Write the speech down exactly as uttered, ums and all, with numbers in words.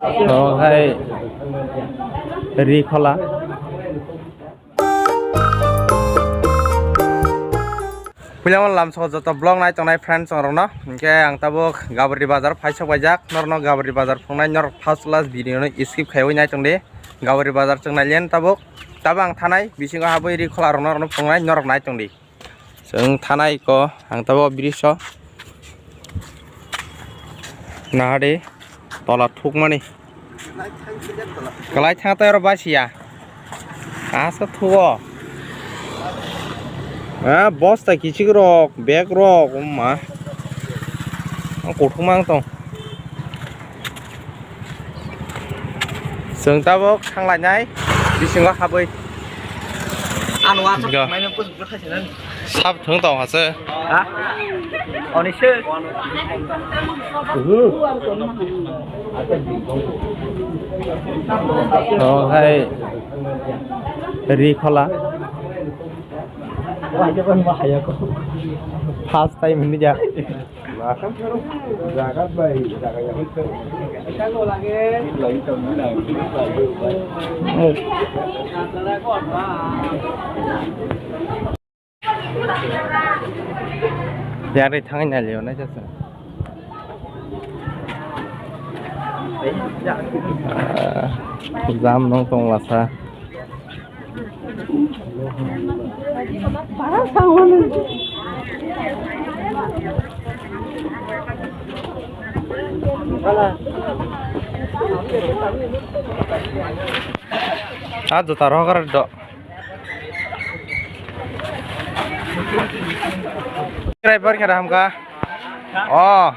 Omo hai ri khola. Puilamo lamsao joto vlog nai tongnai friends rokno, hinkhe ang tabuk Gabri bazar phai sok baijak, norokno Gabri bazar phungnai, norok first class video no skip khaiwi nai tongdi. Gabri bazar chwng nai len tabuk, tabuk ang thanai bisingo habwi ri khola rokno, rokno phungnai, norok nai tongdi. Chwng thanai ko ang tabuk bridge o. Nahadi tola thukmani. Kwlai thang tei oro basiya. Asa thugo. Ah, bosta kichik rok, bag rok, umma. Ang kothoma ang tong. Chwng tabuk thanglainai bisingo habwi. Ano aswk. Ga. Maino pusuk khe thaisinani. Sab thwng tong hase. Ha? Oni se. Oh, hai. Ri khola. First time hinwi ja. Yari thangwi nailio nai jasa. Ah, jam nong tong lasa. Ah, juta rohor do. Driver khe hamkha. Oh.